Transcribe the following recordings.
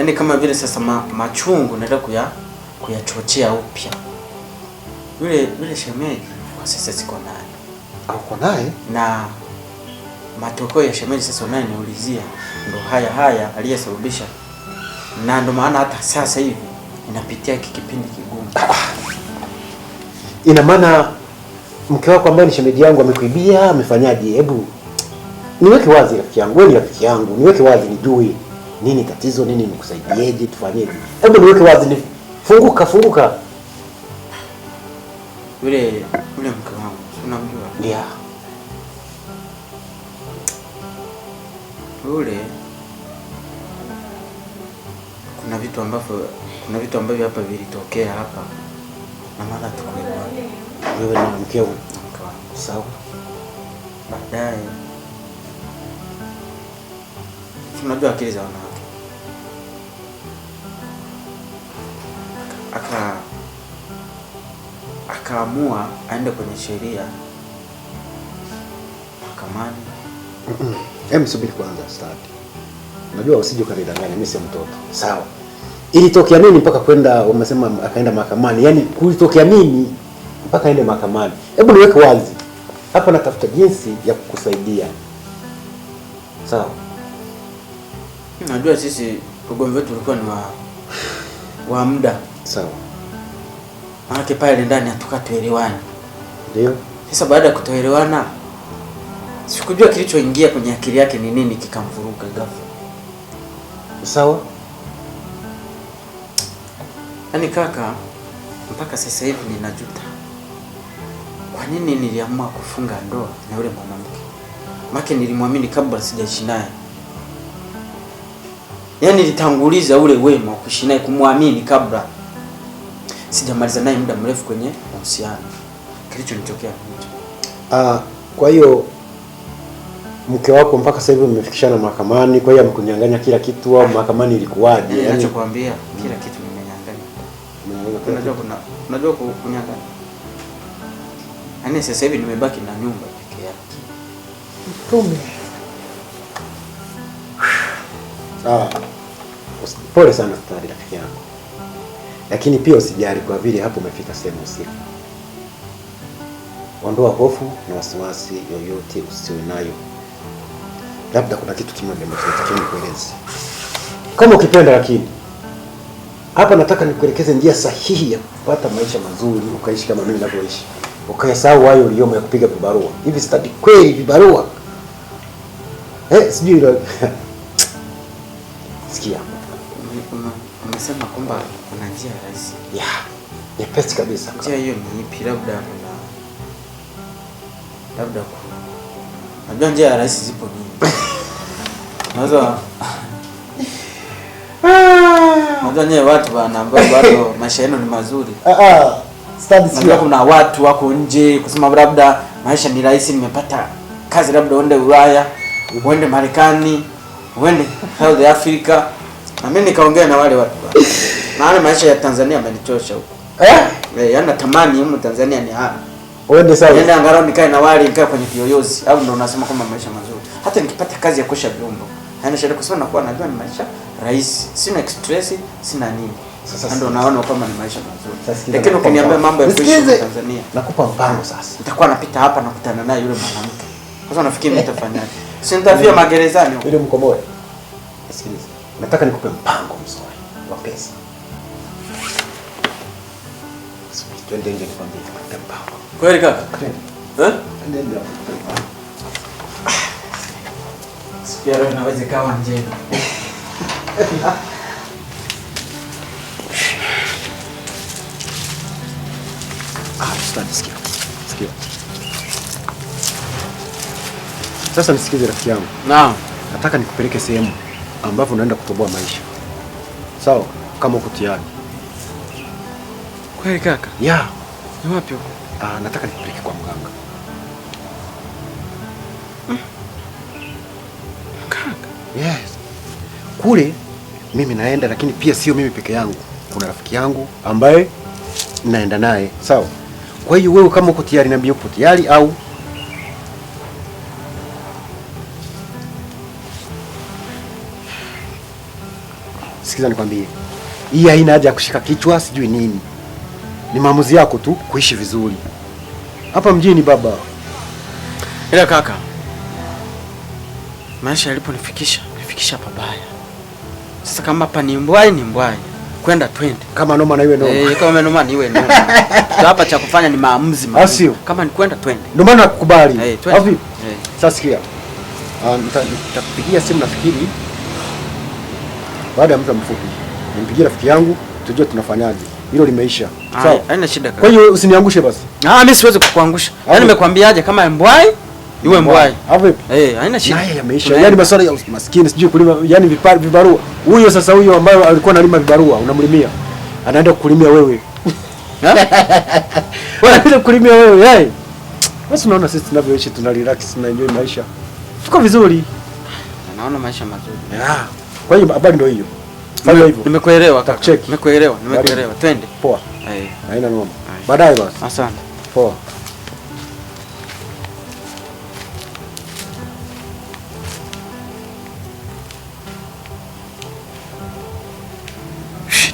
Yaani kama vile sasa machungu naenda kuyachochea upya. Yule shemeji kwa sasa siko naye. Uko naye? Na matokeo ya shemeji sasa unayoniulizia ndo haya aliyesababisha. Na ndo maana hata sasa hivi ninapitia hiki kipindi kigumu. Ina maana mke wako ambaye ni shemeji yangu amekuibia, amefanyaje? Hebu niweke wazi rafiki yangu, wewe ni rafiki yangu, niweke wazi nijue nini tatizo, nini nikusaidieje, tufanyeje? Hebu niweke wazi, ni funguka. Yule mke wangu, unamjua? Ndio. Yule kuna vitu ambavyo hapa vilitokea hapa. Na maana tukuelewana. Wewe na mkeo? Na mke wangu. Sawa. Baadaye unajua akili za wanawake. Akaamua aende kwenye sheria mahakamani. Hem, subiri kwanza start. Unajua usije ukanidanganya, mimi si mtoto. Sawa. Ilitokea nini mpaka kwenda umesema akaenda mahakamani? Yaani kulitokea nini mpaka aende mahakamani? Hebu niweke wazi. Hapa natafuta jinsi ya kukusaidia. Sawa. Unajua sisi ugomvi wetu ulikuwa ni wa muda. Sawa. Maana pale ndani hatukatuelewana. Ndio. Sasa baada ya kutoelewana sikujua kilichoingia kwenye akili yake ni nini kikamvuruga ghafla. Sawa. Yaani kaka, mpaka sasa hivi ninajuta. Kwa nini niliamua kufunga ndoa na yule mwanamke? Maana nilimwamini kabla sijaishi naye. Yaani nilitanguliza ule wema wa kuishi naye, kumwamini kabla sijamaliza naye muda mrefu kwenye mahusiano. Kilichonitokea hicho. Kwa hiyo mke wako mpaka sasa hivi mmefikishana mahakamani, kwa hiyo amekunyang'anya kila kitu au mahakamani ilikuwaje? Yaani ninachokuambia kila kitu nimenyang'anya. Unajua unajua kunyang'anya. Yaani sasa hivi nimebaki na nyumba peke yake. Mtume. Pole sana tayari rafiki yangu. Lakini pia usijali kwa vile hapo umefika sehemu husika. Ondoa hofu na wasiwasi yoyote usiwe nayo. Labda kuna kitu kimoja ambacho natakiwa nikueleze. Kama ukipenda, lakini hapa nataka nikuelekeze njia sahihi ya kupata maisha mazuri, ukaishi kama mimi ninavyoishi. Ukayasahau hayo uliyomo ya kupiga vibarua. Hivi sitaki kweli vibarua. Sijui hilo. Sikia. Umesema kwamba kuna njia rahisi. Yeah. Nyepesi kabisa. Njia hiyo ni ipi? Labda kuna najua njia rahisi zipo nyingi. Unaweza nyewe watu bana ambao bado maisha yenu ni mazuri. Study kuna watu wako nje kusema labda maisha ni rahisi, nimepata kazi labda uende Ulaya, uende Marekani, uende South Africa. Na mimi nikaongea na wale watu bana. Maana maisha ya Tanzania yamenichosha huko. Yaani natamani huko Tanzania ni hapa. Uende sawa. Nenda angalau nikae na wale, nikae kwenye kiyoyozi au ndo unasema kama maisha mazuri. Hata nikipata kazi ya kuosha vyombo, yaani shida kusema nakuwa najua ni maisha rahisi. Sina stress, sina nini. Sasa ndo naona kama ni maisha mazuri. Lakini ukiniambia mambo ya kuishi Tanzania, nakupa mpango sasa. Nitakuwa napita hapa nakutana naye yule mwanamke. Sasa nafikiri nitafanyaje? Si nitafia magerezani huko. Yule mkomoe. Sikiliza. Nataka nikupe mpango mzuri wa pesa. Twende nje nikwambie nikupe mpango. Kweli kaka? Twende. Twende nje nikupe mpango. Sikia leo inaweza kawa njema. Sikia. Sikia. Sasa nisikize rafiki yangu. Naam. Nataka nikupeleke sehemu ambapo unaenda kutoboa maisha. Sawa? Kama uko tayari. Kweli kaka? Yeah. Ni wapi huko? Nataka nikupeleke kwa mganga. Mganga? Yes. Kule mimi naenda, lakini pia sio mimi peke yangu. Kuna rafiki yangu ambaye naenda naye. Sawa? Kwa hiyo wewe kama uko tayari, niambie uko tayari au Sikiza nikwambie, hii haina haja ya kushika kichwa sijui nini. Ni maamuzi yako tu kuishi vizuri hapa mjini baba. Ila kaka, maisha yaliponifikisha, nifikisha pabaya. Sasa kama hapa ni mbwai ni mbwai. Kwenda twende. Kama noma na iwe noma. Eh, kama noma ni iwe noma. Sasa hapa cha kufanya ni maamuzi magumu. Sio? Kama ni kwenda twende. Ndio maana nakukubali. Eh, twende. Au vipi? Eh. Sasa sikia. Nitakupigia simu nafikiri baada ya muda mfupi. Nimpigie rafiki yangu tujue tunafanyaje. Hilo limeisha. Sawa. Haina shida kaka. Kwa hiyo usiniangushe basi. Ah, mimi siwezi kukuangusha. Yaani nimekwambiaje kama mbwai iwe mbwai. Au vipi? Eh, haina shida. Naye yameisha. Yaani masuala ya maskini sijui kulima, yaani vibarua. Huyo sasa huyo ambaye alikuwa analima vibarua unamlimia. Anaenda kukulimia wewe. Wewe anaenda kukulimia wewe, yai. Basi unaona sisi tunavyoishi, tuna relax, tuna enjoy maisha. Tuko vizuri. Naona maisha mazuri. Yeah. Kwa hiyo habari ndio hiyo. Fanya hivyo. Nimekuelewa kaka. Nimekuelewa. Twende. Poa. Eh. Haina noma. Baadaye basi. Asante. Poa.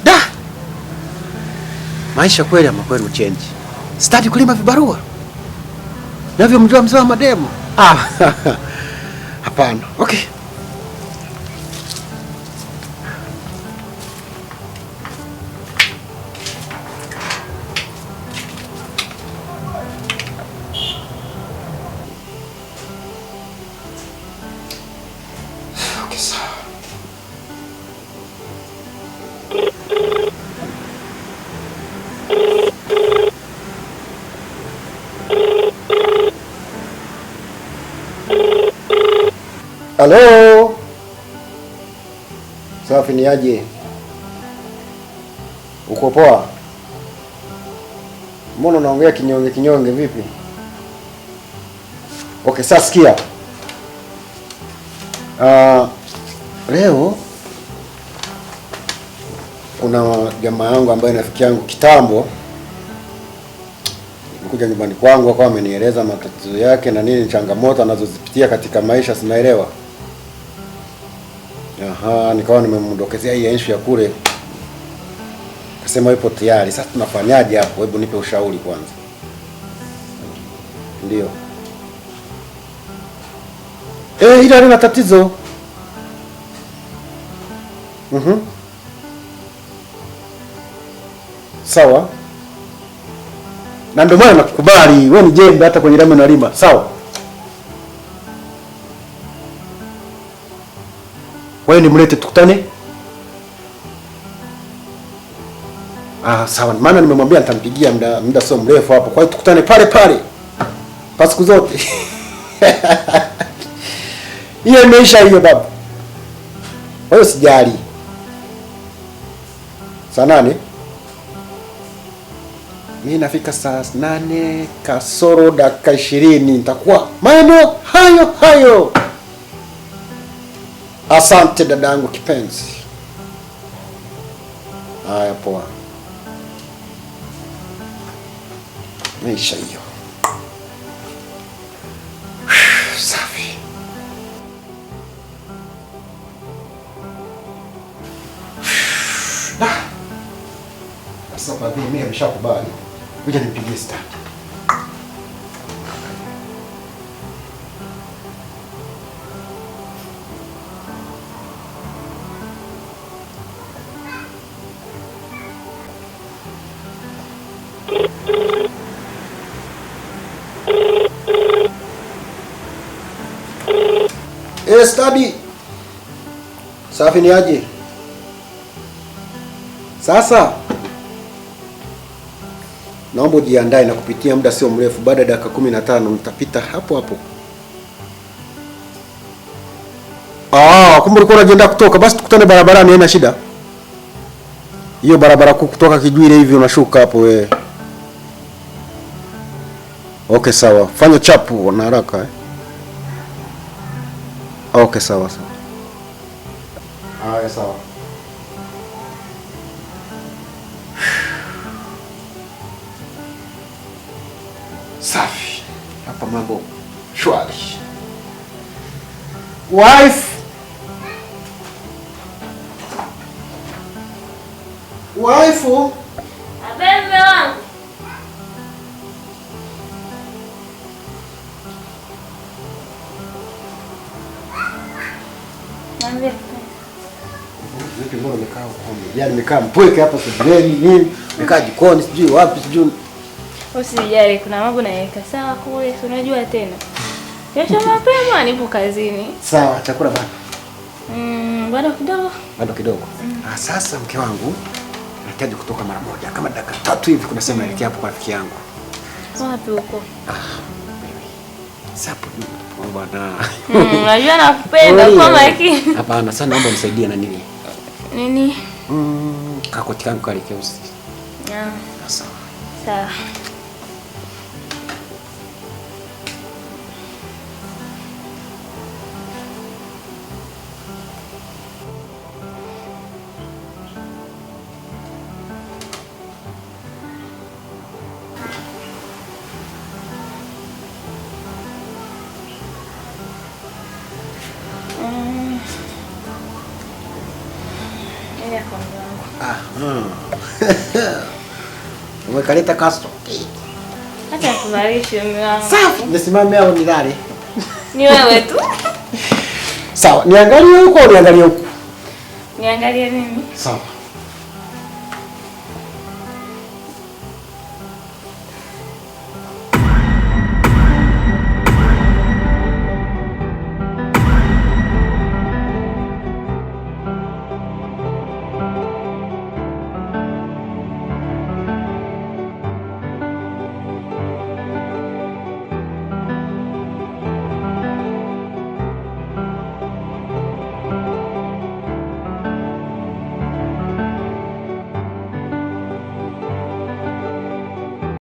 Da. Maisha kweli ama kweli uchenji. Sitaki kulima vibarua. Navyo mjua mzee wa mademo. Ah. Hapana. Okay. Okay, sawa. Halo. Safi ni aje? Uko poa? Mbona unaongea kinyonge kinyonge vipi? Okay, sasa sikia. Leo kuna jamaa yangu ambaye rafiki yangu kitambo kuja nyumbani kwangu akawa amenieleza matatizo yake na nini changamoto anazozipitia katika maisha, sinaelewa. Aha, nikawa nimemdokezea hii issue ya kule. Akasema yupo tayari. Sasa tunafanyaje hapo? Hebu nipe ushauri kwanza. Ndio. Ila alina tatizo. Sawa. Na ndio maana nakukubali, wewe ni jembe hata kwenye lami unalima. Sawa. Wewe nimlete tukutane? Ah, sawa. Maana nimemwambia nitampigia muda sio mrefu hapo. Kwa hiyo tukutane pale pale. Pa siku zote. Hiyo imeisha hiyo baba. Kwa hiyo sijali. Saa 8? Mimi nafika saa 8 kasoro dakika 20 nitakuwa maeneo hayo hayo. Asante dadangu kipenzi. Haya poa. Maisha hiyo. Safi. Sasa kwa vile mimi nimeshakubali. Ngoja nimpigie start. Study. Safi ni aje? Sasa naomba ujiandae na kupitia muda sio mrefu, baada ya dakika 15 nitapita hapo hapo. Ah, kumbe ulikuwa unajiandaa kutoka. Basi tukutane barabarani, haina shida. Hiyo barabara kuu kutoka Kijwile hivi unashuka hapo wewe. Okay, sawa. Fanya chapu na haraka eh. Okay, sawa sawa. Haya sawa. Safi. Hapa mambo shwari. Wife. Waifu. Abe mume wangu. Niambie. Vipi, mbona umekaa huko? Yaani nimekaa mpweke hapa sebuleni, nini? Nimekaa jikoni, sijui wapi, sijui. Usijali, kuna mambo naweka sawa kule, si unajua tena. Kesho mapema nipo kazini. Sawa, chakula bado. Bado kidogo. Bado kidogo. Ah, sasa mke wangu nahitaji kutoka mara moja. Kama dakika 3 hivi kuna sema naelekea hapo kwa rafiki yangu. Wapi huko? Ah, baby. Sapo bwana. Unajua nakupenda kwa makini. Hapana, sana naomba unisaidie na nini? Nini? Kakoti kangu kale keusi. Ah. Sawa. Sawa. Umekaleta kasto. Hata kubalishe mume wangu. Safi, nisimame au nilale? Ni wewe tu. Sawa, niangalie huko au niangalie huko? Niangalie mimi. Sawa.